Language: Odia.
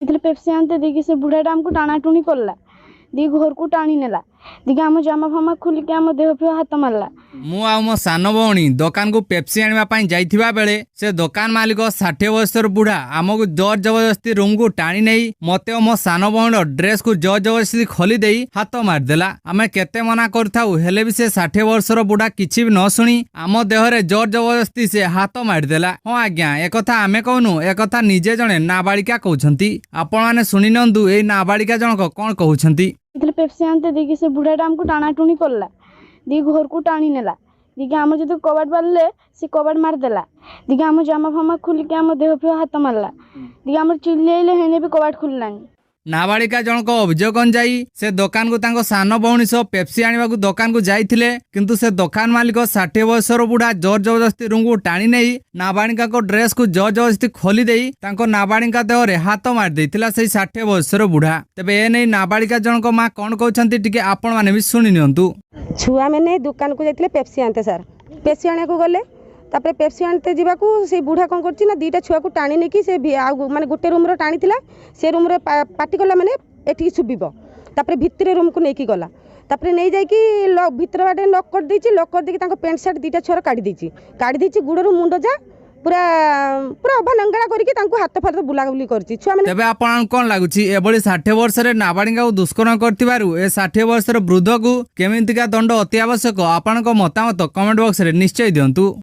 ଯାଇଥିଲେ ପେପ୍ସି ଆଣିତେ ଦେଇକି ସେ ବୁଢ଼ାଟା ଆମକୁ ଟାଣାଟୁଣି କଲା ଦେଇକି ଘରକୁ ଟାଣି ନେଲା ଦେଇକି ଆମ ଜାମା ଫାମା ଖୋଲିକି ଆମ ଦେହ ଫେହ ହାତ ମାରିଲା। ମୁଁ ଆଉ ମୋ ସାନ ଭଉଣୀ ଦୋକାନକୁ ପେପ୍ସି ଆଣିବା ପାଇଁ ଯାଇଥିବା ବେଳେ ସେ ଦୋକାନ ମାଲିକ 60 ବର୍ଷର ବୁଢ଼ା ଆମକୁ ଜୋର ଜବରଦସ୍ତି ରୁମକୁ ଟାଣି ନେଇ ମତେ ଓ ମୋ ସାନ ଭଉଣୀର ଡ୍ରେସକୁ ଜୋର ଜବରଦସ୍ତି ଖୋଲି ଦେଇ ହାତ ମାରିଦେଲା। ଆମେ କେତେ ମନା କରିଥାଉ, ହେଲେ ବି ସେ 60 ବର୍ଷର ବୁଢ଼ା କିଛି ବି ନ ଶୁଣି ଆମ ଦେହରେ ଜୋର ଜବରଦସ୍ତି ସେ ହାତ ମାରିଦେଲା। ହଁ ଆଜ୍ଞା, ଏକଥା ଆମେ କହୁନୁ, ଏକଥା ନିଜେ ଜଣେ ନାବାଳିକା କହୁଛନ୍ତି। ଆପଣମାନେ ଶୁଣି ନିଅନ୍ତୁ ଏଇ ନାବାଳିକା ଜଣକ କଣ କହୁଛନ୍ତି। ଯାଇଥିଲେ ପେପ୍ସି ଆଣିତେ ଦେଇକି ସେ ବୁଢ଼ାଟା ଆମକୁ ଟାଣାଟୁଣି କଲା ଦେଇକି ଘରକୁ ଟାଣି ନେଲା ଦେଇକି ଆମ ଯଦି କବାଟ ବାଡ଼ିଲେ ସେ କବାଟ ମାରିଦେଲା ଦେଇକି ଆମ ଜାମା ଫାମା ଖୋଲିକି ଆମ ଦେହ ଫେହ ହାତ ମାରିଲା ଦେଇକି ଆମର ଚିଲେଇଲେ ହେଲେ ବି କବାଟ ଖୋଲିଲାନି। ନାବାଳିକା ଜଣକ ଅଭିଯୋଗ ଅନୁଯାୟୀ ସେ ଦୋକାନକୁ ତାଙ୍କ ସାନ ଭଉଣୀ ସହ ପେପ୍ସି ଆଣିବାକୁ ଦୋକାନକୁ ଯାଇଥିଲେ, କିନ୍ତୁ ସେ ଦୋକାନ ମାଲିକ 60 ବର୍ଷର ବୁଢ଼ା ଜୋର ଜବରଦସ୍ତି ରୁମକୁ ଟାଣି ନେଇ ନାବାଳିକାଙ୍କ ଡ୍ରେସକୁ ଜୋର ଜବରଦସ୍ତି ଖୋଲି ଦେଇ ତାଙ୍କ ନାବାଳିକା ଦେହରେ ହାତ ମାରି ଦେଇଥିଲା ସେଇ 60 ବର୍ଷର ବୁଢ଼ା। ତେବେ ଏ ନେଇ ନାବାଳିକା ଜଣଙ୍କ ମା କଣ କହୁଛନ୍ତି, ଟିକେ ଆପଣମାନେ ବି ଶୁଣି ନିଅନ୍ତୁ। ଛୁଆମାନେ ଦୋକାନକୁ ଯାଇଥିଲେ ପେପ୍ସି ଆଣିତେ ସାର୍। ପେପ୍ସି ଆଣିବାକୁ ଗଲେ, ତାପରେ ପେପ୍ସି ଆଣିତେ ଯିବାକୁ ସେଇ ବୁଢ଼ା କ'ଣ କରୁଛି ନା ଦୁଇଟା ଛୁଆକୁ ଟାଣି ନେଇକି ସେ ଆଉ ମାନେ ଗୋଟେ ରୁମ୍ର ଟାଣିଥିଲା, ସେ ରୁମ୍ରେ ପାଟି କଲା ମାନେ ଏଠିକି ଶୁଭିବ। ତାପରେ ଭିତରେ ରୁମ୍କୁ ନେଇକି ଗଲା। ତାପରେ ନେଇଯାଇକି ଭିତର ବାଟେ ଲକ୍ କରିଦେଇଛି। ଲକ୍ କରିଦେଇକି ତାଙ୍କ ପ୍ୟାଣ୍ଟ ସାର୍ଟ ଦୁଇଟା ଛୁଆର କାଢ଼ି ଦେଇଛି, କାଢ଼ି ଦେଇଛି ଗୋଡ଼ରୁ ମୁଣ୍ଡ ଯା ପୁରା ପୁରା ଅଭା ନଙ୍ଗଳା କରିକି ତାଙ୍କୁ ହାତ ଫାତ ବୁଲାବୁଲି କରିଛି ଛୁଆମାନେ। ତେବେ ଆପଣଙ୍କୁ କଣ ଲାଗୁଛି, ଏଭଳି 60 ବର୍ଷରେ ନାବାଳିକାକୁ ଦୁଷ୍କର୍ମ କରିଥିବାରୁ ଏ 60 ବର୍ଷର ବୃଦ୍ଧକୁ କେମିତିକା ଦଣ୍ଡ ଅତି ଆବଶ୍ୟକ? ଆପଣଙ୍କ ମତାମତ କମେଣ୍ଟ ବକ୍ସରେ ନିଶ୍ଚୟ ଦିଅନ୍ତୁ।